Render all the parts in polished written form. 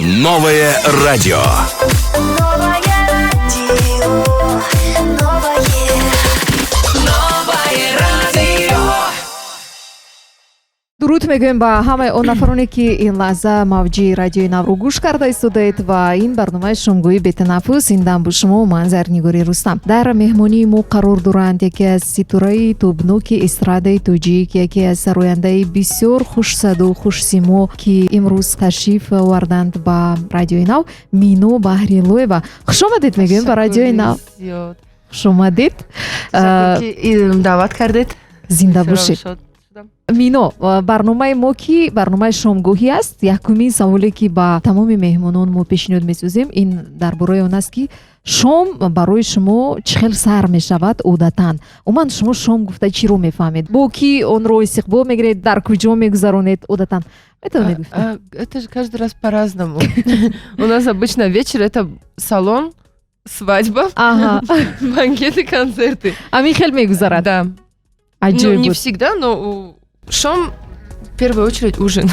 Новое радио. Новое радио, новое, Новое радио. Дуруд мегӯем ба ҳамаи он нафароне, ки ин лаҳза мавҷи Радиои Навро гӯш карда истодаед ва ин барномаи шомгоҳи бетанаффус. Ин дам бо шумо ман, Зарнигори Рустам. Дар меҳмонии мо қарор доранд яке аз ситораи тобноки эстрадаи тоҷик, яке аз сарояндаи бисёр хушсаду хушсимо, ки имрӯз ташриф оварданд ба Радиои Нав, Мино Баҳрилоева. Хушомадед мегӯем ба Радиои Нав. Зиёд. Хушомадед. Ташаккур, ки даъват кардед. Зинда Бисёр бошед. шод шудам. Мино, барномаи мо, ки барномаи шомгоҳӣ аст, якумин саволе, ки ба тамоми меҳмонон мо пешниҳод месозем, ин дар бораи он аст, ки шом барои шумо чӣ хел сар мешавад одатан. Умуман, шумо шом гуфта чиро мефаҳмед, бо кӣ онро истиқбол мегиред, дар куҷо мегузаронед одатан, метавонед гуфта? Это же каждый раз по-разному. У нас обычно вечер — это салон, свадьба, банкеты, концерты. Ҳамин хел мегузарад? Да. Ну, Аҷоиб не буд. всегда, но шом в первую очередь ужин.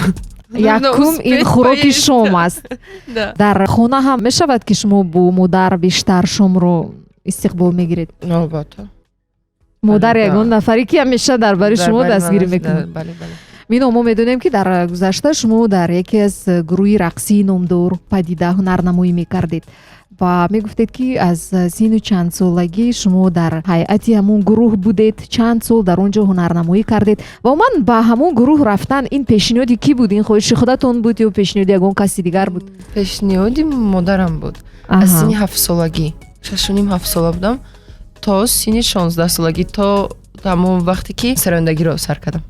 Нужно Якум ин успеть хӯроки поесть. шом аст. Да. Дар хона ҳам мешавад, ки шумо бо модар бештар шомро истиқбол мегиред? Ну, албатта. Модар Бале, ягон да. нафаре, ки ҳамеша дар бари Дар шумо бари ман дастгирӣ аст, мекунад. да, бале, бале. Мино, мо медонем, ки дар гузашта шумо дар яке аз гурӯҳи рақсии номдор «Падида» ҳунарнамоӣ мекардед ва мегуфтед, ки аз сину чанд солагӣ шумо дар ҳайати ҳамон гурӯҳ будед, чанд сол дар он ҷо ҳунарнамоӣ кардед. Ва умуман, ба ҳамон гурӯҳ рафтан ин пешниҳоди кӣ буд? Ин хоҳиши худатон буд ё пешниҳоди ягон каси дигар буд? Пешниҳоди модарам буд. Аз синни 7 солагӣ, 6.5, 7 сола будам, то синни 16 солагӣ, то ҳамон вақте ки сарояндагиро сар кардам.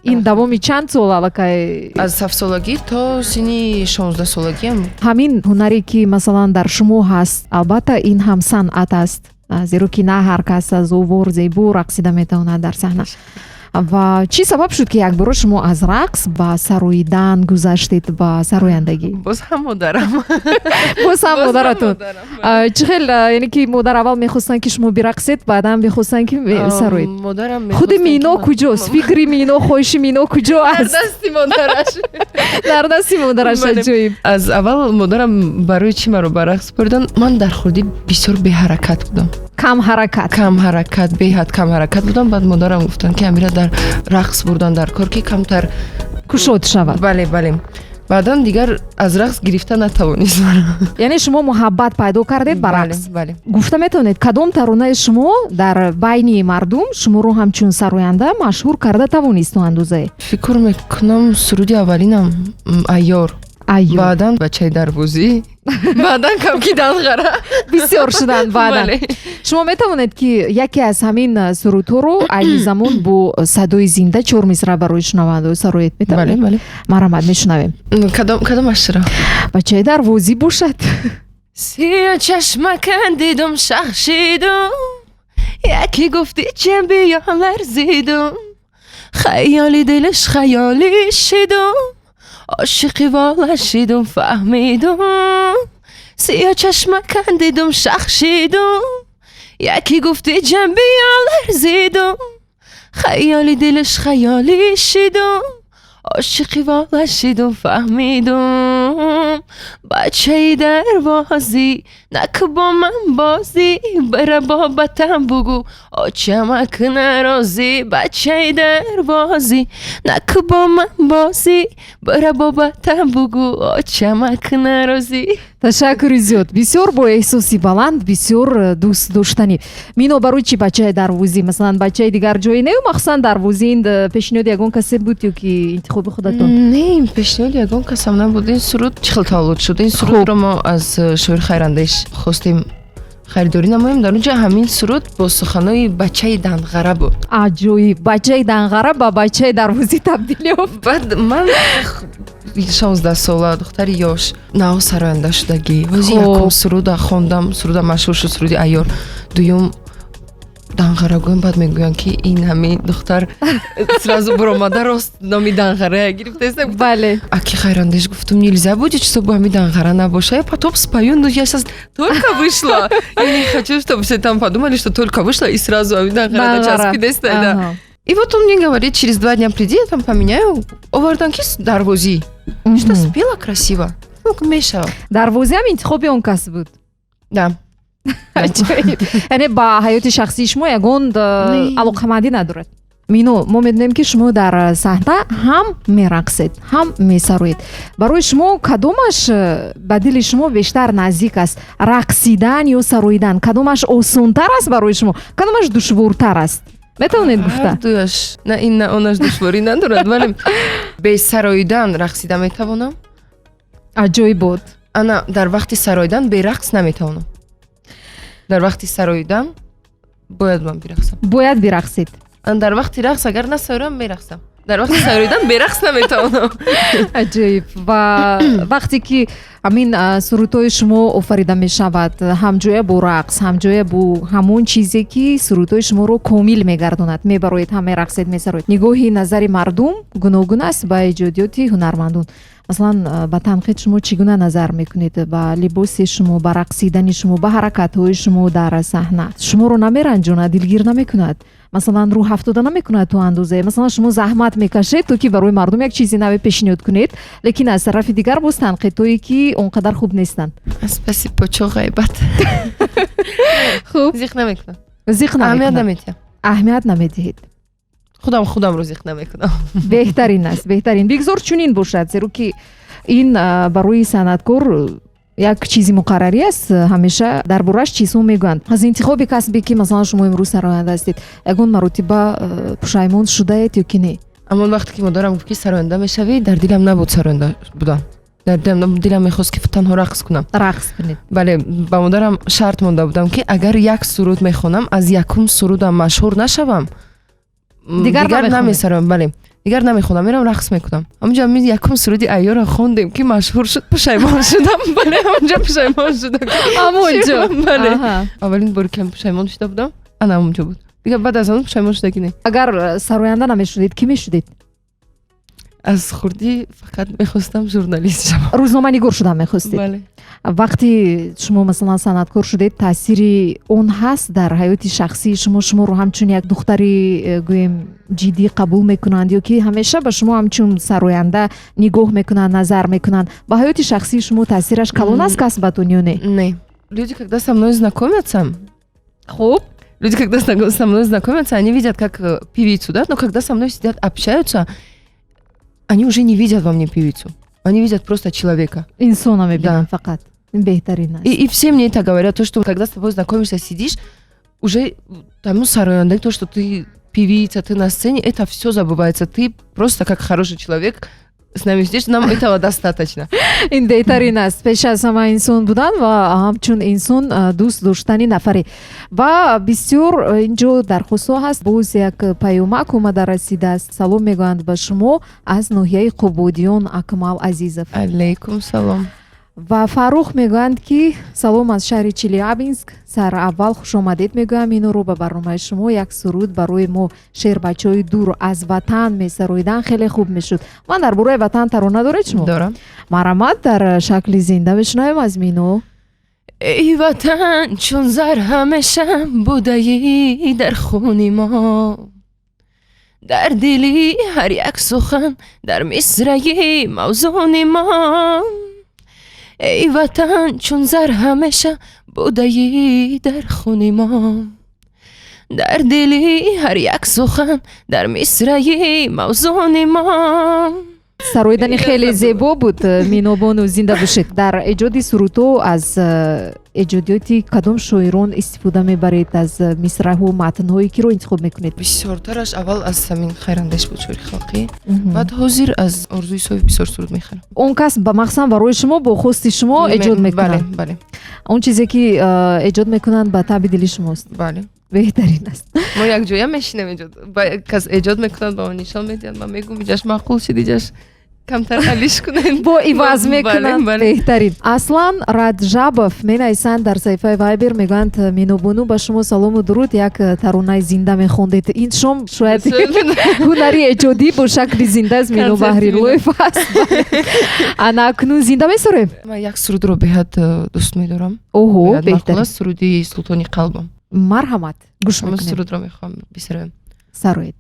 Ин давоми чанд сол аллакай? Аз 7 солагӣ то синни 16 солагиам. Ҳамин ҳунаре, ки масалан дар шумо ҳаст, албатта ин ҳам санъат аст, зеро ки на ҳар кас сазовор, зебо рақсида метавонад дар саҳна. Ва чӣ сабаб шуд, ки якбора шумо аз рақс ба сароидан гузаштед, ба сарояндагӣ? Боз ҳам модарам. Боз ҳам модаратон. Чӣ хел, яъне ки модар аввал мехостанд, ки шумо бирақсед, баъдан мехостанд, ки сароед? Модарам. Худи Мино куҷост? Фикри Мино, хоҳиши Мино куҷо аст? Дар дасти модараш. Дар дасти модараш, аҷоиб. Аз аввал модарам барои чӣ маро ба рақс бурдан? Ман дар хурдӣ бисёр беҳаракат будам. Камҳаракат. Камҳаракат, беҳад камҳаракат будам. Баъд модарам гуфтанд, ки амира дар рақс бурдан дар кор, ки камтар кушод шавад. Бале, баъдан дигар аз рақс гирифта натавонист. Яъне шумо муҳаббат пайдо кардед ба рақс? Бале. Гуфта метавонед, кадом таронаи шумо дар байни мардум шуморо ҳамчун сароянда машҳур карда тавонист то андозае? Фикр мекунам, суруди аввалинам «Айёр». «Айёр». Баъдан «Бачаи дарвозӣ», баъдан камки «Данғара». Бисёр шуданд баъдан. Шумо метавонед, ки яке аз ҳамин сурудҳоро айни замон бо садои зинда чор мисра барои шунавандао сароед? Метавонед? Бале. Марҳамат, мешунавем. Кадомашро? «Бачаи дарвозӣ» бошад. Сиё чашмакан дидум, шах шидум, яке гуфти чембиё, ларзидум, хаёли дилаш хаёлӣ шидум, ошиқи вола шидум, фаҳмидум. Сиё чашмакан дидум, шах шидум, яке гуфти ҷамбиё, ларзидум, хаёли дилаш хаёлӣ шидум, ошиқи вола шидум, фаҳмидум. Бачаи дарвозӣ, наку бо ман бозӣ, бара бобатам бугӯ, очамак нарозӣ. Бачаи дарвозӣ, наку бо ман бозӣ, бара бобатам бугӯ, очамак нарозӣ. Ташаккури зиёд, бисёр бо эҳсоси баланд, бисёр дӯст доштанӣ. Мино, барои чӣ «Бачаи дарвозӣ»? Масалан, бачаи дигар ҷое не, махсусан дарвозӣ? Ин пешниҳоди ягон касе буд ё ки интихоби худатон? Не, ин пешниҳоди ягон касам набуд. Ин суруд чӣ хел таваллуд шуд? Ин сурудро мо аз шоир Хайрандеш хостем харидорӣ намоем. Дар он ҷо ҳамин суруд бо суханои «Бачаи Данғара» буд. Аҷоиб, «Бачаи Данғара» ба «Бачаи дарвозӣ» табдил ёфт. Баъд ман 16 сола, духтари ёш, нав сароянда шудагӣ, ҳози якум суруда хондам, суруда машҳур шуд, суруди «Айёр», дуюм «Данғара» гӯем, баъд мегӯянд, ки ин ҳамин духтар сразу буромада, рост номи Данғара гирифтаест. Аки Хайрандеш, гуфтум, нельзя будет, чтобы ҳами Данғара набоша? Я потом спою, но я сейчас только вышла, я не хочу, чтобы все там подумали, что только вышла и сразу ҳами Данғара начаспидеста, да. И вот он мне говорит: через 2 дня приди, я там поменяю. Овардан ки дарвозӣ. Что спела красиво, мешавад. Дарвозиам интихоби он кас буд? Да. Яъне ба ҳаёти шахсии шумо ягон алоқамандӣ надорад. Мино, мо медонем, ки шумо дар саҳна ҳам мерақсед, ҳам месароед. Барои шумо кадомаш ба дили шумо бештар наздик аст, рақсидан ё сароидан? Кадомаш осонтар аст барои шумо, кадомаш душвортар аст, метавонед гуфта? Ҳардуяш, на ин, на онаш душворӣ надорад, вале бе сароидан рақсида метавонам. Аҷоибот. Ана дар вақти сароидан бе рақс наметавонам. Дар вақти сароидан бояд ман бирақсам. Бояд бирақсед. Дар вақти рақс агар насароям, мерақсам. Дар вақти сароидан берақс наметавонам. Аҷоиб. Ва вақте ки ҳамин сурудҳои шумо офарида мешавад, ҳамҷоя бо рақс, ҳамҷоя бо ҳамон чизе, ки сурудҳои шуморо комил мегардонад, мебароед, ҳам мерақсед, месароед, нигоҳи назари мардум гуногун аст ба эҷодиёти ҳунармандон. Масалан, ба танқид шумо чӣ гуна назар мекунед? Ба либоси шумо, ба рақсидани шумо, ба ҳаракатҳои шумо дар саҳна шуморо намеранҷонад, дилгир намекунад, масалан, рӯҳафтода намекунад то андозае? Масалан, шумо заҳмат мекашед, то ки барои мардум як чизи наве пешниҳод кунед, лекин аз тарафи дигар боз танқидҳое, ки он қадар хуб нестанд. Аз паси почо ғайбат. Хуб. Зиқ намекунам. Зиқ аҳамият намекунад. Наметиҳам. Аҳамият намедиҳед. Худам худамро зиқ намекунам. Беҳтарин аст, беҳтарин. Бигзор чунин бошад, зеро ки ин барои санъаткор як чизи муқаррарӣ аст, ҳамеша дар бораш чизҳо мегӯянд. Аз интихоби касбе, ки масалан шумо имрӯз сароянда ҳастед, ягон маротиба пушаймон шудаед ё ки не? Амон вақте ки модарам гуфт, ки сароянда мешавӣ, дар дилам набуд сароянда будан. Дар дилам мехост, ки танҳо рақс кунам. Рақс кунед. Бале, ба модарам шарт монда будам, ки агар як суруд мехонам, аз якум сурудам машҳур нашавам, дигар дигар намехонед. Намесароям, бале, дигар намехонам, мерам рақс мекунам. Ҳамунҷа ми якум суруди Айёра хондем, ки машҳур шуд, пушаймон шудам. Бале, ҳамунҷа пушаймон шудам. Ҳамонҷо? Бале, аввалин боре ки пушаймон шуда будам, ана ҳамунҷо буд. Дигар баъд аз он пушаймон шудагӣ не. Агар сароянда намешудед, кӣ мешудед? Аз хурдӣ фақат мехостам журналист шавам. Рӯзноманигор шудан мехостед? Бале. Вақти шумо, масалан, санъаткор шудед, таъсири он ҳаст дар ҳаёти шахсии шумо? Шуморо ҳамчун як духтари гӯем, ҷиддӣ қабул мекунанд ё ки ҳамеша ба шумо ҳамчун сароянда нигоҳ мекунанд, назар мекунанд? Ба ҳаёти шахсии шумо таъсираш калон аст касбатон ё не? Не, люди, когда со мной знакомятся, люди, когда со мной знакомятся, они видят как певицу, да, но когда со мной сидят, общаются, они уже не видят во мне певицу. Они видят просто человека. Инсона мебинанд фақат. Беҳтарин аст. И все мне это говорят, то, что когда с тобой знакомишься, сидишь, уже там, ну, сароянда, то, что ты певица, ты на сцене, это все забывается. Ты просто как хороший человек с нами сидишь, нам этого достаточно. Ин беҳтарин аст, пеш аз ҳама инсон будан ва ҳамчун инсон дӯст доштани нафаре. Ва бисёр инҷо дархостҳо ҳаст. Боз як паёмак омада расидааст. Салом мегӯянд ба шумо аз ноҳияи Қубодиён, Акмал Азизов. Алейкум салом. Ва Фаррух мегӯянд, ки салом аз шаҳри Челябинск. Сараввал хушомадед мегӯям инро ба барномаи шумо. Як суруд барои мо, шербачаҳои дур аз ватан, месароидан хеле хуб мешуд. Ман дар бораи ватан тарона доред шумо? Дорам. Марҳамат, дар шакли зинда мешунавем аз Мино. Эй ватан, чун зар ҳамеша будаӣ дар хуни мо, дар дили ҳар як сухан, дар мисраи мавзуни мо. Эй ватан, чун зар ҳамеша будаӣ дар хуни мо, дар дили ҳар як сухан, дар мисраи мавзуни мо. Сароидани хеле зебо буд, Минобону, зинда бошед. Дар эҷоди сурудҳо аз эҷодиёти кадом шоирон истифода мебаред? Аз мисраҳу матнҳои киро интихоб мекунед? Бисёртараш аввал аз ҳамин Хайрандеш буд, шоири халқӣ. Баъд ҳозир аз Орзу Исоев бисёр суруд мехарам. Он кас ба махсусан барои шумо, бо хости шумо эҷод мекунанд? Бале. Он чизе, ки эҷод мекунанд, ба таъби дили шумост? Бале. Беҳтарин аст. Мо якҷоя мешинем, эҷод кас эҷод мекунанд, ба ман нишон медиҳанд, ман мегӯм, иҷаш маъқул шид, иҷаш камтар алиш кунед. Бо иваз мекунанд. Беҳтарин. Аслан Раджабов менависанд дар саҳифаи Вайбер, мегӯянд: Минобону, ба шумо салому дуруд, як таронаи зинда мехондед ин шом. Шояд ҳунари эҷодӣ бо шакли зинда аз Мино Баҳрилоев аст. Ана акнун зинда месорем. Ман як сурудро беҳад дӯст медорам. Оҳо, беҳтарин. Суруди Султони қалбам. Марҳамат, гӯш мекунем. Сурудро мехоҳам бисароем. Сароед.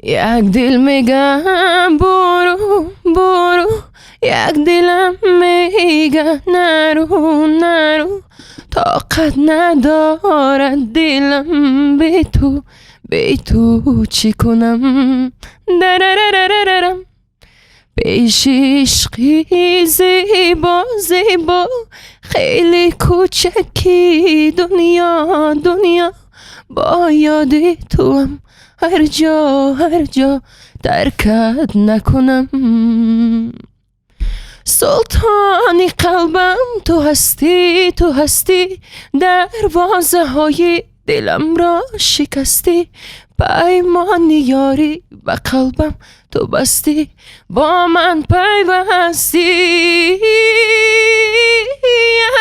Як дил мега буру буру, як дилам мега нару нару, тоқат надорад дилам бе ту, бе ту чӣ кунам? Дарарарарарам. Пеши ишқи зебо зебо, хеле кӯчаки дунё дунё, бо ёди туам ҳар ҷо ҳар ҷо таркат накунам. Султони қалбам ту ҳастӣ, ту ҳастӣ, дарвозаҳои диламро шикастӣ, паймони ёрӣ ба қалбам ту бастӣ, бо ман пайвастӣ.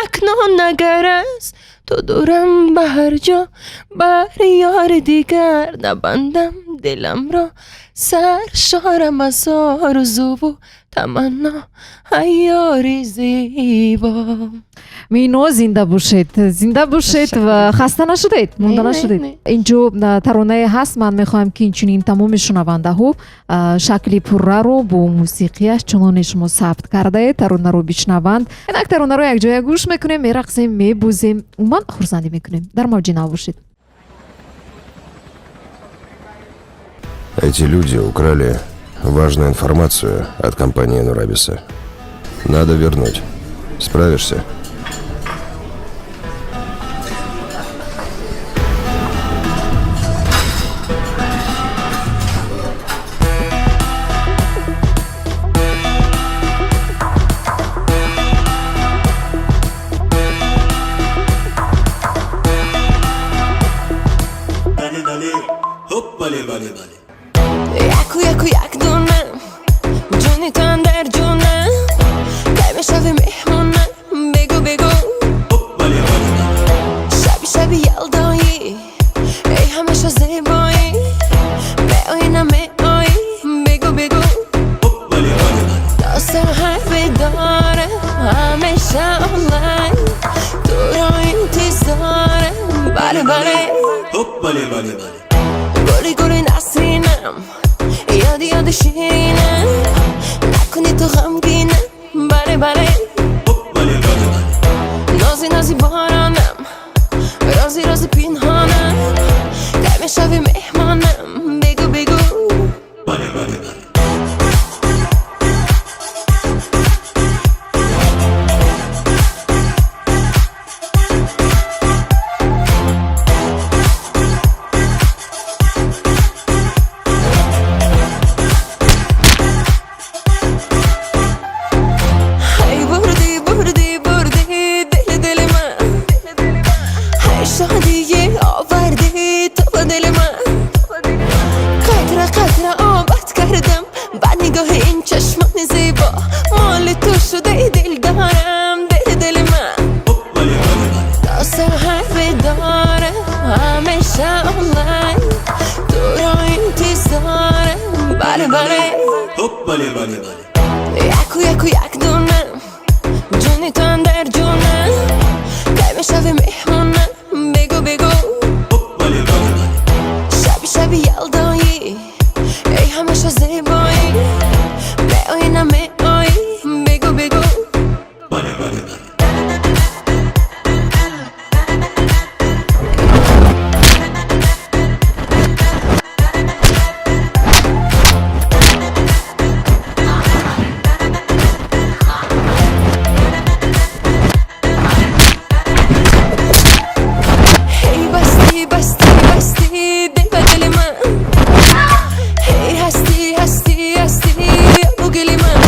Акнун агар аз ту дурам ба ҳар ҷо, бар ёри дигар набандам диламро, саршорам аз орзуву таманно, ай ёри зебо. Мино, зинда бошед, зинда бошед ва хаста нашудед, монда нашудед. Инҷо таронае ҳаст, ман мехоҳам ки инчунин тамоми шунавандаҳо шакли пурраро бо мусиқияш чуноне шумо сабт кардаед, таронаро бишнаванд. Инак таронаро якҷоя гӯш мекунем, мерақсем, мебозем, умуман хурсандӣ мекунем. Дар мавҷи нав бошед. Эти люди украли важную информацию от компании Нурабиса. Надо вернуть. Справишься? Яку, яку, як дунам, ҷони тан дар ҷонам, кай мешави меҳмонам, бегу, бегу. Шаби, шаби ялдоӣ, эй ҳамеша зебоӣ, меоӣ на меоӣ, бегу, бегу. То саҳар бедорам, ҳамеша онлайн, туро интизорам, бале, бале. Гули, гули насринам, ёди, ёди ширинам, накунӣ ту ғамгинам, бале, бале. Нози, нози боронам, рози, рози пинҳонам, кай мешави меҳмонам, бегу, бегу. Эй бурди, бурди, бурди дили, дили ман, эй шодие оварди ту ба дили ман, қатра қатра обат кардам ба нигоҳи ин чашмони зебо, моли ту шудаи дил дорам, дили, дили ман. То саҳар бедорам, ҳамеша онлайн, туро интизорам, бале, бале. Яку, яку, як дунам, ҷони тан дар ҷонам, кай мешави меҳмонам, бегу, бегу. Шаби, шаби ялдоӣ, эй ҳамеша зебоӣ, меоӣ на меоӣ, бегу, бегу. Эй бастӣ, бастӣ, бастӣ дил ба дили ман, эй ҳастӣ, ҳастӣ, ҳастӣ обу гили ман,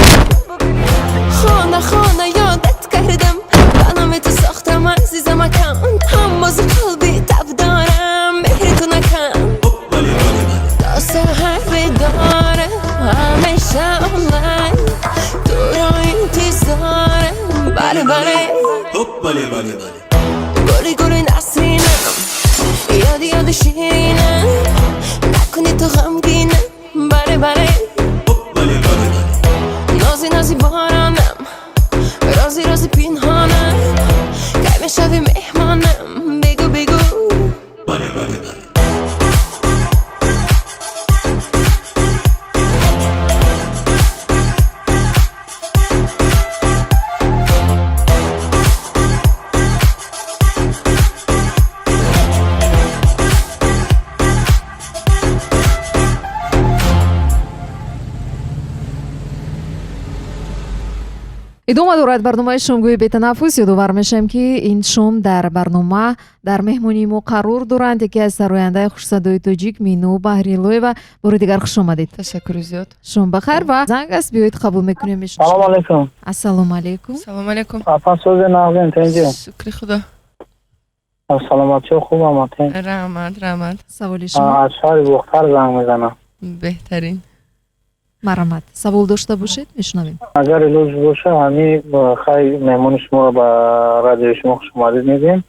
хона, хона ёдат кардам, ба номи ту сохтам азизам аккаунт, ҳамбози қалби таб дорам, меҳри ту накам. То саҳар бедорам, ҳамеша онлайн, туро интизорам, бале, бале. Гули, гули насринам, ёди, ёди ширинам, накунӣ ту ғамгинам, бале, бале. Нози, нози боронам, рози, рози пинҳонам, кай мешави меҳмонам, бегу, бегу. Идома дорад барномаи шомгӯи бетанаффус. Ёдовар мешавем, ки ин шом дар барнома дар меҳмонии мо қарор доранд яке аз сарояндаи хушсадои тоҷик Мино Баҳрилоева. Бори дигар хуш омадед. Ташаккури зиёд. Шом бахайр. Ва занг аст, биёед, қабул мекунем. Салом алейкум. Ассалому алейкум. Салом алейкум. Апа, сози, нағзин, тинҷи? Шукри Худо. Саломатиё, хуб аматин? Раҳмат, раҳмат. Саволи шумо? Аз шаҳри Бохтар занг мезанам. Беҳтарин. Марҳамат, савол дошта бошед, мешунавем. Агар илоҷ боша, ҳами хай меҳмони шуморо ба радиои шумо хушомадид мегӯем.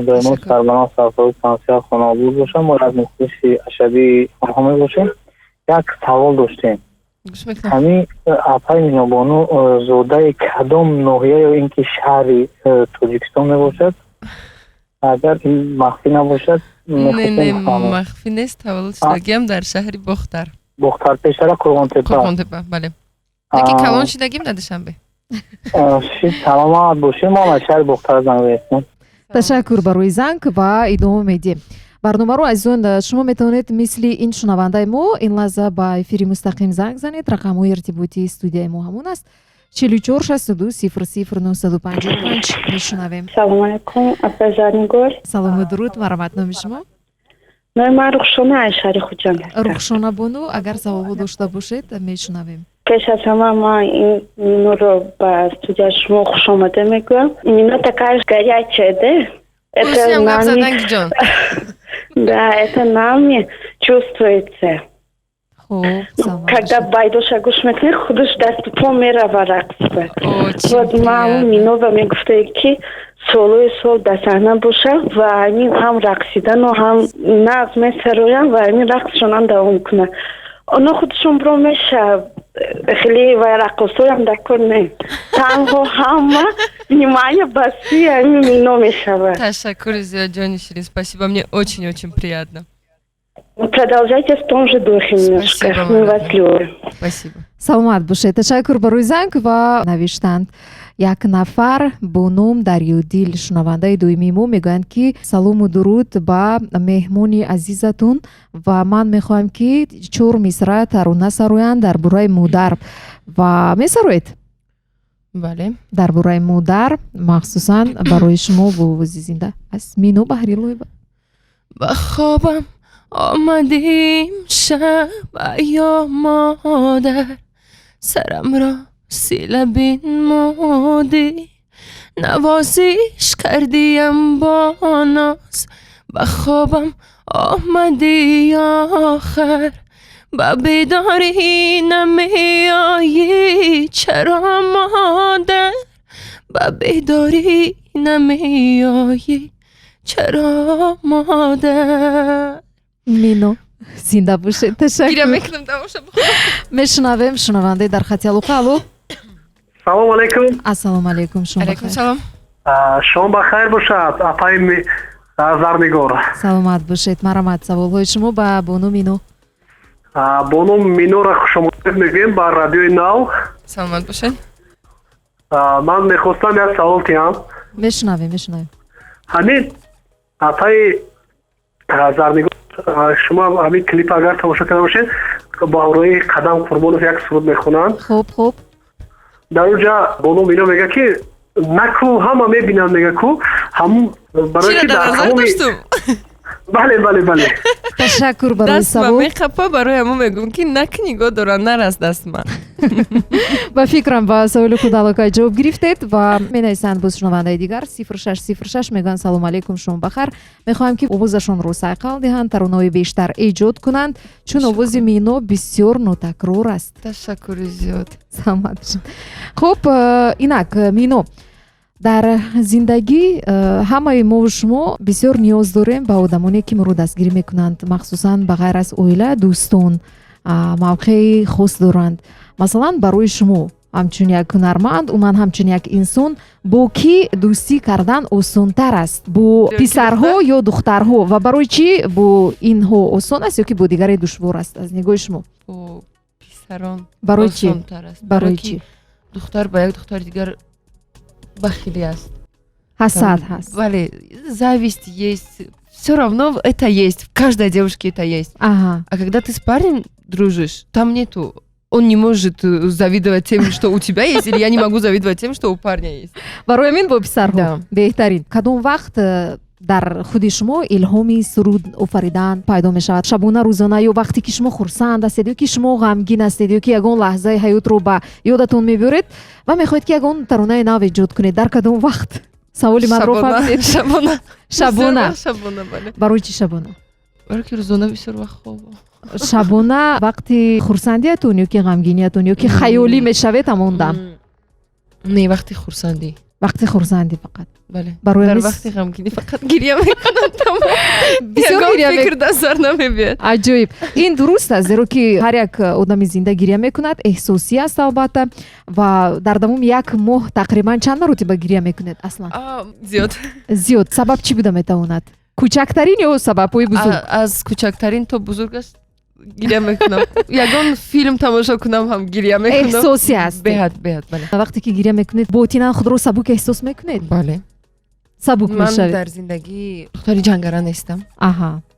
Доимо сарбаланд, сарфароз, тансиҳат, хонаобод бошам. Мо як мухлиси ашадии онҳо мебошем. Як савол доштем. Ҳами апаи Минобону зодаи кадом ноҳия ё ин ки шаҳри Тоҷикистон мебошад? Агар ин махфӣ набошад. Не, махфӣ нест. Таваллуд шудагиам дар шаҳри Бохтар. Бохтар, пештара Қурғонтепа. Қурғонтепа, бале, лекин калон шудагим дар Душанбе. Саломат бошед. Мо аз шаҳри Бохтар занг мезанем. Ташаккур барои занг ва идома медиҳем барномаро. Азизон, шумо метавонед мисли ин шунавандаи мо ин лаҳза ба эфири мустақим занг занед. Рақамҳои иртиботии студияи мо ҳамон аст: 44 62 00 955. Мешунавем. Салому алайкум, апа Зарнигор. Салому дуруд, марҳамат, номи шумо? Номи ман Рухшона, аз шаҳри Хуҷанд. Рухшона бону, агар саволҳо дошта бошед, мешунавем. Пеш аз ҳама ман ин Миноро ба студияи шумо хушомада мегӯям. Мино такая горячая, да? Это нами, да, это нами чувствуется. Когда байдоша гӯш мекунӣ, худаш дасту по мерава рақс ба. Вот ман Минова мегуфтае, ки солҳои сол дар саҳна боша ва ҳамин ҳам рақсидану ҳам нағз месароям ва ҳамин рақсшонам давом кунад. Оно худшон бро меша, хеле ва раққосоям дар кор не, танҳо ҳама внимание ба сӯи ҳамин Мино мешавад. Ташаккури зиёд, ҷони ширин, спасибо, мне очень очень приятно. Продолжайте в том же духе немножко. Спасибо, мы вас любим. Спасибо. Саломат бошед, ташаккур барои занг. Ва навиштанд як нафар бо ном Дарёдил, шунавандаи доимии мо, мегӯянд, ки салому дуруд ба меҳмони азизатун ва ман мехоҳам, ки чор мисра тарона сароянд дар бораи модар. Ва месароед? Бале. Дар бораи модар, махсусан барои шумо бо овози зинда аз Мино Баҳрилоева. Ба хобам омадим шаб, ё модар, сарамро сила бинмудӣ, навозиш кардиям бо ноз. Ба хобам омадӣ охар, ба бедорӣ намеоӣ чаро, модар? Ба бедорӣ намеоӣ чаро, модар? Мино, зинда бошед, ташаккур. Гиря мекунам, тамоша. Мешунавем шунавандаи дар хати алоқа. Алло. Салому алейкум. Ассалому алейкум, шом. Алейкум салом. Шом ба хайр бошад, апаи Зарнигор. Саломат бошед, марҳамат, саволҳои шумо ба бону Мино. Бону Минора хушомадед мегӯем ба Радиои Нав. Саломат бошед. Ман мехостам як савол диҳам. Мешунавем, мешунавем. Ҳамин апаи Зарнигор, шумо ҳамин клип агар тамошо карда бошед, бо ҳамроҳии Қадам Қурбонов як суруд мехонанд. хуб хуб Дар онҷа бону Мино мега, ки наку ҳама мебинанд, мега ку ҳамун барои ки дар тамоми Бале. Ташаккур барои Дастма савол. меқапа, барои ҳамон мегӯм, ки нак нигоҳ дорам, нарас дастма. Ба фикрам, ба саволи худ аллакай ҷавоб гирифтед. Ва менависанд боз шунавандаи дигар, 0606, мегӯянд: «Салому алейкум, шом бахайр. Мехоҳам, ки овозашонро сайқал диҳанд, таронаҳои бештар эҷод кунанд, чун овози Мино бисёр нотакрор аст». Ташаккури зиёд. Саломат бошед. Хуб, инак, Мино, дар зиндагӣ ҳамаи мову шумо бисёр ниёз дорем ба одамоне, ки моро дастгирӣ мекунанд. Махсусан, ба ғайр аз оила, дӯстон мавқеи хос доранд. Масалан, барои шумо ҳамчун як ҳунарманд, умуман ҳамчун як инсон, бо кӣ дӯстӣ кардан осонтар аст: бо писарҳо ё духтарҳо? Ва барои чӣ бо инҳо осон аст ё ки бо дигаре душвор аст, аз нигоҳи шумо? Бо писарон Барои чӣ? осонтар аст. Барои ки чӣ? Духтар ба як духтари дигар бахилӣ аст. Ҳасад ҳаст. Бале, зависть есть, все равно это есть, в каждой девушке это есть. А когда ты с парнем дружишь, там нету. Он не может завидовать тем, что у тебя есть, или я не могу завидовать тем, что у парня есть. Барои ҳамин бо писарҳо. Да. Беҳтарин. Кадом вақт дар худи шумо илҳоми суруд офаридан пайдо мешавад? Шабона, рӯзона ё вақте ки шумо хурсанд ҳастед, ё ки шумо ғамгин ҳастед, ё ки ягон лаҳзаи ҳаётро ба ёдатон мебиёред ва мехоҳед, ки ягон таронаи нав эҷод кунед? Дар кадом вақт? Саволи манро Шабона. фаҳмидед? Шабона. Шабона. Бисёр вақт шабона, бале. Барои чӣ шабона? Барои ки рӯзона бисёр вақт хобам. Шабона вақти хурсандиятон ё ки ғамгиниятон, ё ки хаёлӣ мешавед ҳамон дам? Не, вақти хурсандӣ. Вақти хурсандӣ фақат? Бале. Барои Дар ҳамин вақти ғамгинӣ фақат гиря мекунам, тамом. Бисёр Ягон гиря фикр дар сар намебиёд. Аҷоиб. Ин дуруст аст, зеро ки ҳар як одами зинда гиря мекунад, эҳсосӣ аст албатта. Ва дар давоми як моҳ тақрибан чанд маротиба гиря мекунед аслан? Зиёд. Зиёд. Сабаб чӣ буда метавонад? Кӯчактарин ё сабабҳои бузург? Аз кӯчактарин то бузургаш гиря мекунам. Ягон филм тамошо кунам ҳам гиря мекунам. Эҳсосӣ аст. Беҳад, беҳад, бале. Вақте ки гиря мекунед, ботинан худро сабук эҳсос мекунед? Бале. Сабук Ман мешавед? дар зиндагӣ духтари ҷангара нестам.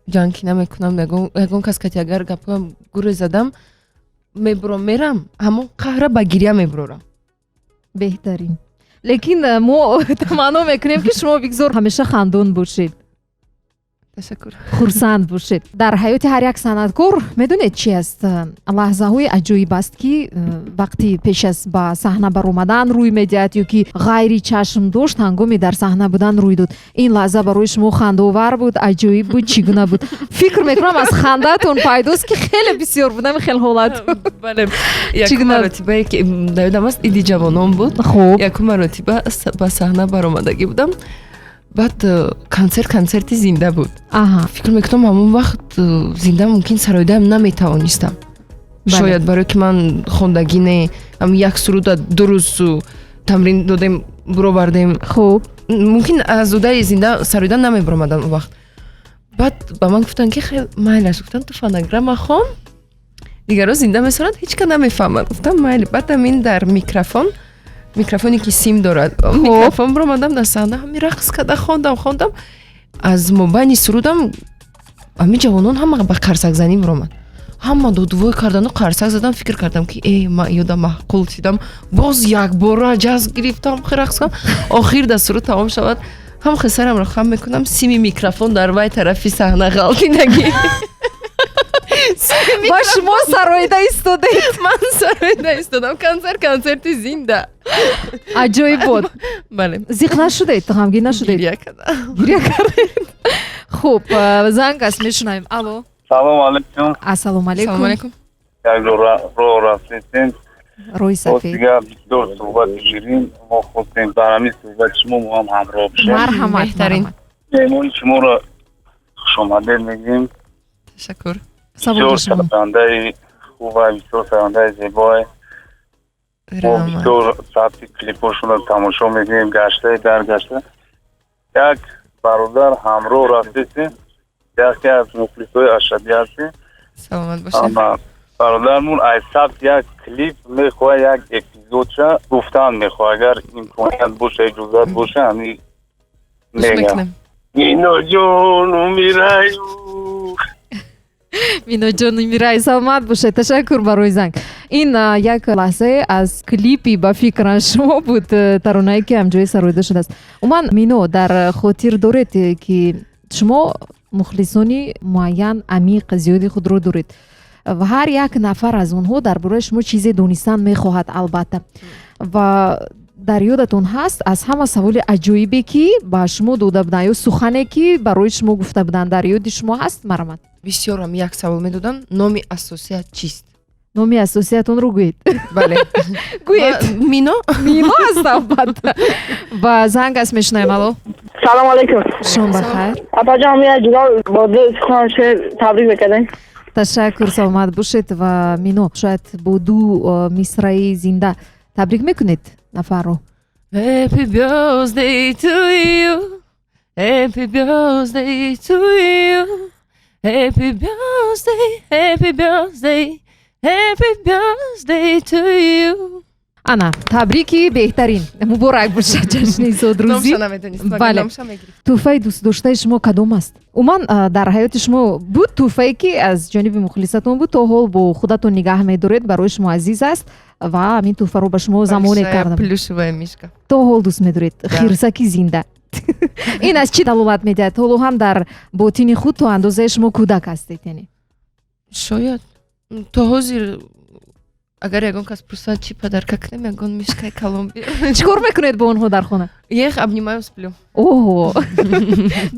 Ҷанг ки намекунам. Ягон кас кати агар гапҳоям гуре задам, мебуром, мерам, ҳамон қаҳра ба гиря мебурорам. Беҳтарин. Лекин мо таманно мекунем, ки шумо бигзор ҳамеша хандон бошед. Ташаккур. Хурсанд бошед. Дар ҳаёти ҳар як санъаткор, медонед, чи аст? Лаҳзаҳои аҷоиб аст, ки вақти пеш аз ба саҳна баромадан рӯй медиҳад ё ки ғайри чашм дошт ҳангоми дар саҳна будан рӯй дод. Ин лаҳза барои шумо хандаовар буд, аҷоиб буд, чӣ гуна буд? Фикр мекунам, аз хандаатон пайдост, ки хеле бисёр будам хел ҳолат. Бале. Чӣ Якум гуна? маротибае ки дар ёдам аст, иди ҷавонон буд. Якум маротиба ба саҳна баромадагӣ будам. Баъд консерт, консерти зинда буд. Фикр мекунам, ҳамон вақт зинда мумкин сароидаам наметавонистам. Шояд барое ки ман хондагӣ не, ҳам як суруда 2 рӯз тамрин додем, буровардем. Мумкин аз удаи зинда сароида намебаромадам он вақт. Баъд ба ман гуфтанд, ки хел майлаш, гуфтанд, ту фонограмма хон, дигарро зинда месоранд, ҳеҷ ка намефаҳмад. Гуфтам, майли. Баъд ҳамин дар микрофон, микрофоне ки сим дорад, микрофон, баромадам дар саҳна, ҳамин рақс карда хондам, хондам. Аз мобайни сурудам ҳамин ҷавонон ҳама ба қарсакзанӣ баромад, ҳама додувой кардану қарсак задан. Фикр кардам, ки э, ма ёдам маъқул шидам, боз якбора ҷазб гирифтам, рақс кардам. Охир дар суруд тамом шавад, ҳам хесарамро хам мекунам, сими микрофон дар вай тарафи саҳна ғалтидагӣ. Ва шумо сароида истодед? Ман сароида истодам. Консерт, консерти зинда. Аҷоиб буд. Бале. Зиқ нашудед, ғамгин нашудед? Гиря кардам. Гиря кардед. Хуб, занг аст, мешунавем. Алло. Салом алейкум. Ассалому Салому алейкум. алейкум. Як роҳ рафтем. Роҳи сафед. Дигар бисёр суҳбати ширин. Мо хостем дар ҳамин суҳбати шумо мо ҳам ҳамроҳ бишем. Марҳамат. Беҳтарин. Марҳамат. Меҳмони шуморо хушомадед мегӯем. Ташаккур. Савол Бисёр ба шумо. сарояндаи хуба, бисёр сарояндаи зебое. Мо Раҳмат. бисёр сабти клипошонро тамошо мекунем, гаштаи дар гашта. Як бародар ҳамроҳ рафтесем, яке аз мухлисои ашадӣ ҳастем. Саломат бошед. Ама бародармон аз сабт як клип мехоҳад, як эпизодша гуфтан мехоҳад. Агар имконият боша, иҷозат боша, ҳами Гӯш мегам. мекунем. Миноҷон, умираю. Миноҷон, умирай. Саломат бошед, ташаккур барои занг. Ин як лаҳзае аз клипи, ба фикран, шумо буд, таронае ки ҳамҷои сароида шудааст. Умуман, Мино, дар хотир доред, ки шумо мухлисони муайян, амиқ, зиёди худро доред ва ҳар як нафар аз онҳо дар бораи шумо чизе донистан мехоҳад албатта. Ва дар ёдатон ҳаст, аз ҳама саволи аҷоибе, ки ба шумо дода буданд ё сухане, ки барои шумо гуфта буданд, дар ёди шумо ҳаст? Марҳамат. Бисёрам як савол медоданд: номи асосият чист? Номи асосиятонро гӯед. Бале. Гӯед. Мино. Мино аст албатта. Ва занг аст, мешунавем. Алло. Салом алейкум. Шом бахайр. Апаҷон, я ҷудо бо ду суханше табрик мекардем. Ташаккур, саломат бошед. Ва Мино, шояд бо ду мисраи зинда табрик мекунед нафарро? Happy birthday to you. Happy birthday to you. Happy birthday, happy birthday, happy birthday to you. Ана, табрики беҳтарин, муборак бошад ҷашни зодрӯзӣ. Бале, тӯҳфаи дӯстдоштаи шумо кадом аст? Умуман, дар ҳаёти шумо буд тӯҳфае, ки аз ҷониби мухлисатон буд, то ҳол бо худатон нигаҳ медоред, барои шумо азиз аст ва ҳамин тӯҳфаро ба шумо замоне кардам? Плюшевая мишка. То ҳол дӯст медоред? Хирсаки зинда. Ин аз чӣ далолат медиҳад? Ҳоло ҳам дар ботини худ то андозаи шумо кӯдак ҳастед, яъне? Шояд. То ҳозир агар ягон кас пурсад, чӣ подарка кунем, ягон мишкаи калон. Чӣ кор мекунед бо онҳо дар хона? Я их обнимаю, сплю. Оҳо,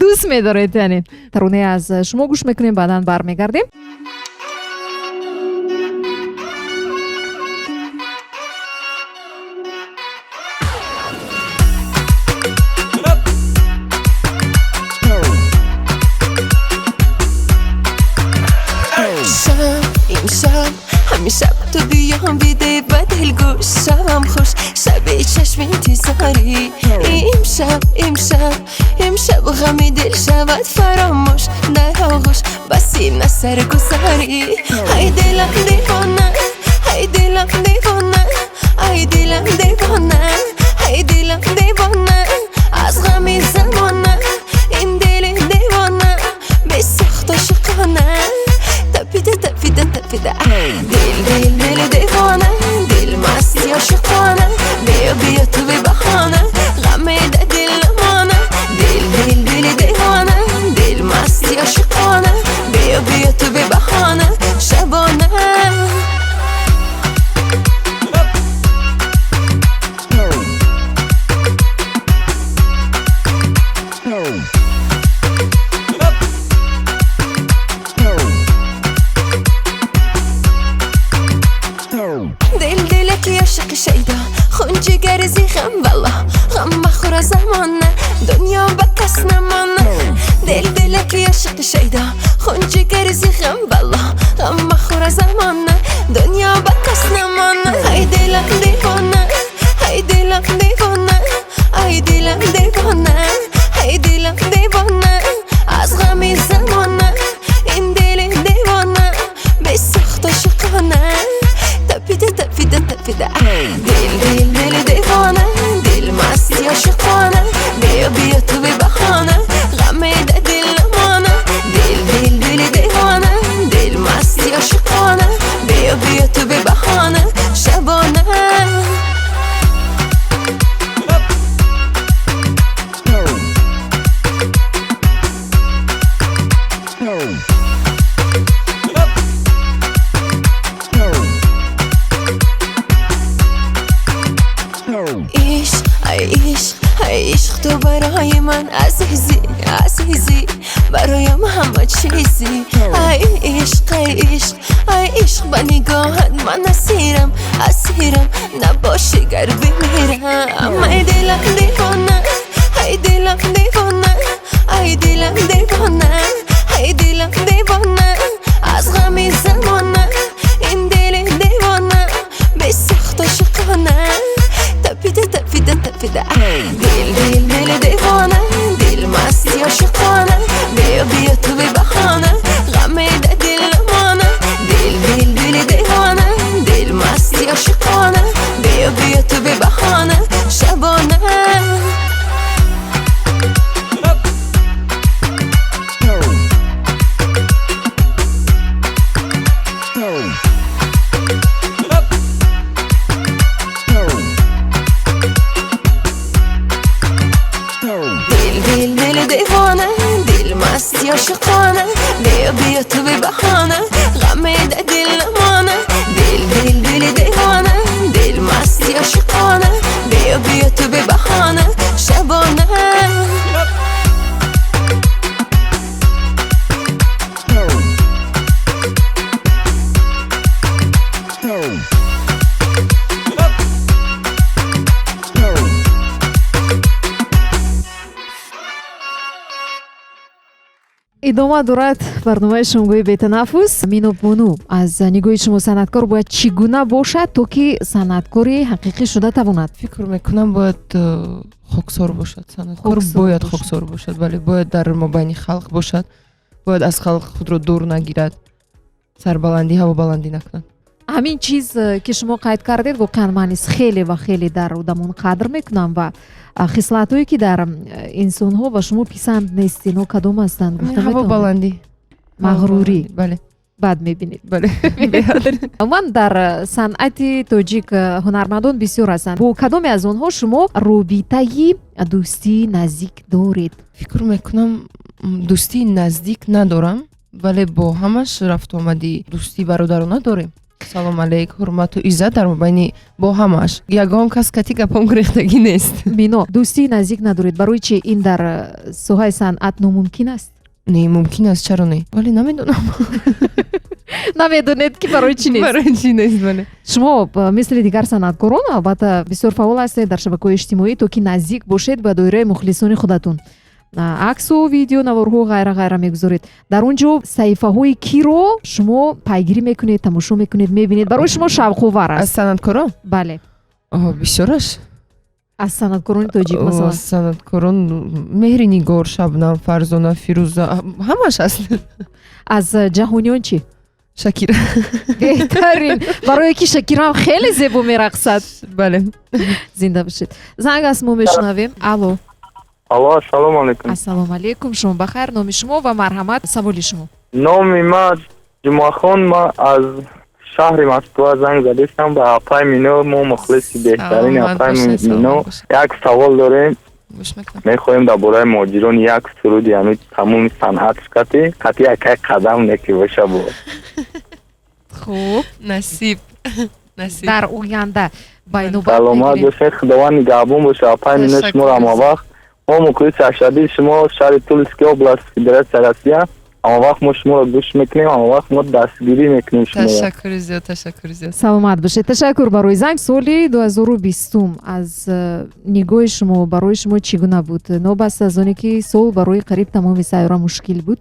дӯст медоред яъне. Таронае аз шумо гӯш мекунем, баъдан бармегардем. امشب همین شب تو بیام بیده و دلگوش شبم خوش، شب چشم انتظاری. امشب امشب امشب غم دل شود فراموش، در آغوش بسی نسر گذاری. ای دلم دیوانه، ای دلم دیوانه، ای دلم دیوانه، ای دلم دیوانه، از غم زمانه این دل دیوانه به سخت عاشقانه. تپیده تپیده تپیده، دل دل دل دیوانه، دل مستی عاشقانه، بیا بیا تو بی بهانه، غم ده دل نمانه. دل دل دل دیوانه، دل مستی عاشقانه، بیا بیا تو بی بهانه، شبانه. دل دلك يا عشق شيدا، خون جگر زی غم والله غم مخور زمانه، دنیا بکس نمانه. دل دلك يا عشق شيدا، خون جگر زی غم والله غم مخور زمانه، دنیا بکس نمانه. ای دلم دیوانه، ای دلم دیوانه، ای دلم دیوانه، ای دلم دیوانه، از غم زمانه این دل دیوانه به سخت عاشقانه. تپیده تپیده تپیده، دل دل دل دیوانه، دل مستی عاشقانه، بیا بیا تو بی بهانه، غم ده دل نمانه. دل دل دل دیوانه، دل مستی عاشقانه، بیا بیا تو بی بهانه، شبانه. عشق تو برای من عزیزی عزیزی، برایم همه چیزی. ای عشق ای عشق ای عشق، به نگاهت من اسیرم اسیرم، نباشی گر بمیرم. ای دلم دیوانه، ای دلم دیوانه، ای دلم دیوانه، ای دلم دیوانه، از غم زمانه این دل دیوانه به سخت عاشقانه. تپیده تپیده تپیده، دل دل دل دیوانه، دل مستی عاشقانه، بیا بیا تو بی بهانه، غم ده دل نمانه. دل دل دل دیوانه، دل مستی عاشقانه، بیا بیا تو بی بهانه، شبانه. دیوانه، دل مستی عاشقانه، بیا بیا تو بی بهانه، غم ده دل نمانه. دل دل دل دیوانه، دل مستی عاشقانه، بیا بیا تو بی بهانه، شبانه. Идома дорад барномаи шумгӯи бетанаффус. Мино бону, аз нигоҳи шумо санъаткор бояд чӣ гуна бошад, то ки санъаткори ҳақиқӣ шуда тавонад? Фикр мекунам, бояд хоксор бошад. Санъаткор бояд хоксор бошад, бале, бояд дар мобайни халқ бошад, бояд аз халқ худро дур нагирад, сарбаландӣ, ҳавобаландӣ накунад. Ҳамин чиз, ки шумо қайд кардед, воқеан ман низ хеле ва хеле дар одамон қадр мекунам. Ва хислатҳое, ки дар инсонҳо ба шумо писанд нест, ино кадом ҳастанд, гуфта ҳаво метавонед? Баландӣ. Мағрурӣ. Бале. Бад мебинед? Бале. Умуман, дар санъати тоҷик ҳунармандон бисёр ҳастанд. Бо кадоме аз онҳо шумо робитаи дӯстии наздик доред? Фикр мекунам, дӯстии наздик надорам, вале бо ҳамаш рафтуомади дӯстии бародарона дорем. Салом алейк, ҳурмату иззат дар мобайни бо ҳамаш. Ягон кас кати гапом гурехтагӣ нест. Мино, дӯстии наздик надоред, барои чи? Ин дар соҳаи санъат номумкин аст? Не, мумкин аст, чаро не, вале намедонам. Намедонед, ки барои чӣ нест? Барои чӣ нест, бале. Шумо мисли дигар санъаткорон, албатта, бисёр фаъол ҳастед дар шабакаҳои иҷтимоӣ, то ки наздик бошед ба доираи мухлисони худатон. Аксу, видео, наворҳо, ғайра, ғайра мегузоред. Дар он ҷо саҳифаҳои киро шумо пайгирӣ мекунед, тамошо мекунед, мебинед, барои шумо шавқовар Аз аст? Санъаткорон? Бале. Бисёраш. Аз санъаткорони тоҷик, масалан? Санъаткорон: Меҳринигор, Шабнам, Фарзона, Фирӯза, ҳамаш аст. Аз ҷаҳониён чӣ? Шакира. Беҳтарин, барое ки Шакирам хеле зебо мерақсад. Бале. Зинда бошед. Занг аст, мо мешунавем. Алло. Алло, ассалому алайкум. Ассалому алайкум, шумо бахайр. Номи шумо ва, марҳамат, саволи шумо. Номи ман Ҷумъахон, ман аз шаҳри Москва занг задистам ба апай Мино. Мо мухлиси беҳтарини Саломат апай бошед, Мино. саломат бошед. Як савол дорем. Гӯш мекунам. Мехоҳем дар бораи муҳоҷирон як суруди ҳами тамоми санъат кати якай қадам неки боша бо. Хуб. Насиб, насиб. Дар оянда ба инобат Саломат мегирем. бошед, Худованд нигаҳбон боша, апай Мино. Ташаккур. Шуморо ҳамавақт мо мухлиси ашадии шумо, шаҳри Тульский область, Федератсия Россия. Ҳамавақт мо шуморо гӯш мекунем, ҳамавақт мо дастгирӣ мекунем шуморо. Ташаккури зиёд, ташаккури зиёд. Саломат бошед, ташаккур барои занг. Соли 2020-ум аз нигоҳи шумо барои шумо чӣ гуна буд? Нобаста аз оне ки сол барои қариб тамоми сайёра мушкил буд,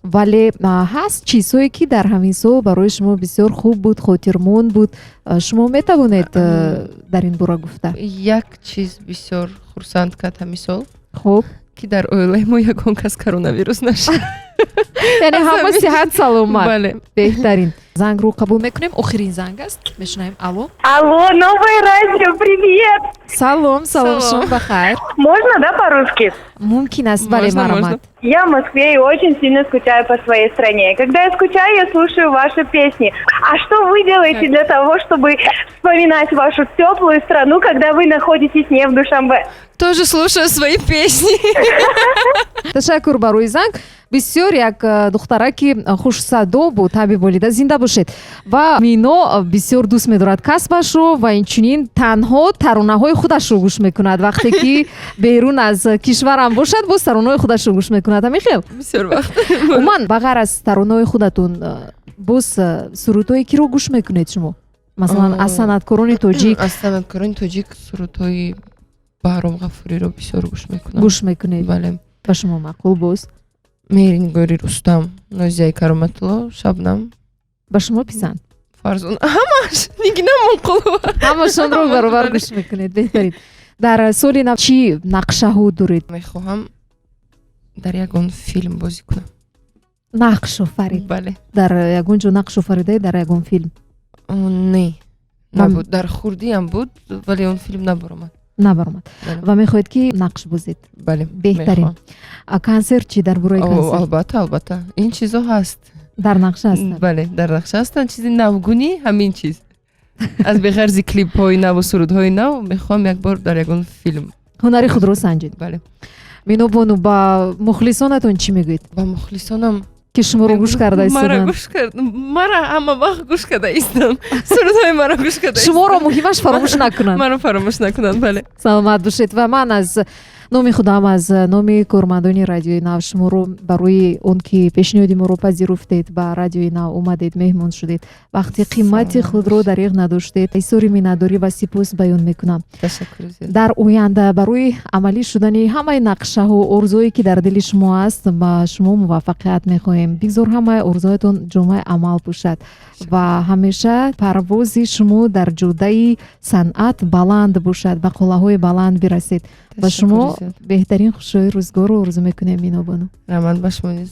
вале ҳаст чизҳое, ки дар ҳамин сол барои шумо бисёр хуб буд, хотирмон буд. Шумо метавонед дар ин бора гуфта? Як чиз бисёр хурсанд кард ҳамин сол, Хуб. ки дар оилаи мо ягон кас коронавирус нашуд. Яъне ҳама сиҳат саломат. Бале. Беҳтарин. Зангро қабул мекунем, охирин занг аст, мешунавем. Алло. Алло, Новое радио, привет! Салом, салом. Салом. Шумо бахайр. Можно, да, по-русски? Мумкин аст, бале. Можно, Марҳамат. можно. Я в Москве и очень сильно скучаю по своей стране. Когда я скучаю, я слушаю ваши песни. А что вы делаете для того, чтобы вспоминать вашу теплую страну, когда вы находитесь не в Душанбе? Тоже слушаю свои песни. Ташаккур барои занг. Бисёр як духтараки хушсадо бу таби болида. Зинда бошед. Ва Мино бисёр дӯст медорад касбашро ва инчунин танҳо таронаҳои худашро гӯш мекунад. Вақте ки берун аз кишварам бошад, боз таронаҳои худашро гӯш мекунад, ҳамин хел? Бисёр вақт. Умуман, ба ғайр аз таронаҳои худатон, боз сурудҳои киро гӯш мекунед шумо, масалан, аз санъаткорони тоҷик? Аз санъаткорони тоҷик сурудҳои Баҳром Ғафуриро бисёр гӯш мекунам. Гӯш мекунед? Бале. Ба шумо маъқул боз? Меҳринигори Рустам, Нозияи Кароматулло, Шабнам. Ба шумо писанд? Фарзона, ҳамаш, Нигина Амонқулова. Ҳамашонро баробар гӯш мекунед. Беҳтарин. Дар соли нав чӣ нақшаҳо доред? Мехоҳам дар ягон филм бозӣ кунам. Нақш офарид? Бале. Дар ягон ҷо нақш офаридаед, дар ягон филм? Не, набуд. Дар хурдиам буд, вале он филм набаромад. Набаромад. Ва мехоҳед, ки нақш бозед? Бале. Беҳтарин. Консерт чӣ, дар бораи консерт? Албатта, албатта, ин чизо ҳаст. Дар нақша ҳастанд? Бале, дар нақша ҳастанд. Чизи навгунӣ ҳамин чиз, аз беғарзи клипҳои наву сурудҳои нав, мехоҳам як бор дар ягон филм ҳунари худро санҷед. Бале. Минобону, ба мухлисонатон чӣ мегӯед? Ба мухлисонам? Ки шуморо гӯш карда Мара истоданд. гӯш кард, мара ҳама вақт гӯш карда истам, сурудҳои маро гӯш карда. Шуморо муҳимаш фаромӯш накунанд. Маро фаромӯш накунанд, бале. Саломат бошед. Ва ман аз номи худам, аз номи кормандони Радиои Нав шуморо барои он ки пешниҳоди моро пазируфтед, ба Радиои Нав омадед, меҳмон шудед, вақти қимати худро дариғ надоштед, изҳори миннатдорӣ ва сипос баён мекунам. Ташаккури зиёд. Дар оянда барои амалӣ шудани ҳамаи нақшаҳу орзуое, ки дар дили шумо аст, ба шумо муваффақият мехоҳем. Бигзор ҳамаи орзуҳоятон ҷомаи амал пӯшад ва ҳамеша парвози шумо дар ҷодаи санъат баланд бошад, ба қуллаҳои баланд бирасед. Ба шумо беҳтарин хушиҳои рӯзгорро орзу мекунем, Минобону. Раҳмат, ба шумо низ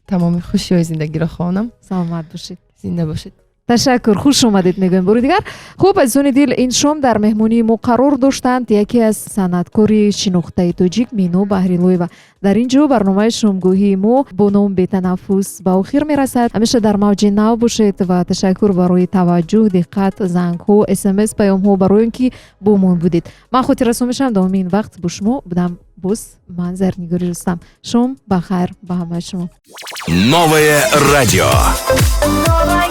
тамоми хушиҳои зиндагиро хоҳонам. Саломат бошед. Зинда бошед. Ташаккур, хуш омадед мегӯем бори дигар. Хуб, азизони дил, ин шом дар меҳмонии мо қарор доштанд яке аз санъаткори шинохтаи тоҷик Мино Баҳрилоева. Дар ин ҷо барномаи шомгоҳии мо бо ном «Бетанаффус» ба охир мерасад. Ҳамеша дар мавҷи нав бошед ва ташаккур барои таваҷҷӯҳ, диққат, зангҳо, СМС, паёмҳо, барои он ки бо мо будед. Ман хотиррасон мешавам, давоми ин вақт бо шумо будам боз ман, Зарнигори Рустам. Шом ба хайр ба ҳамаи шумо. Новое радио. Новое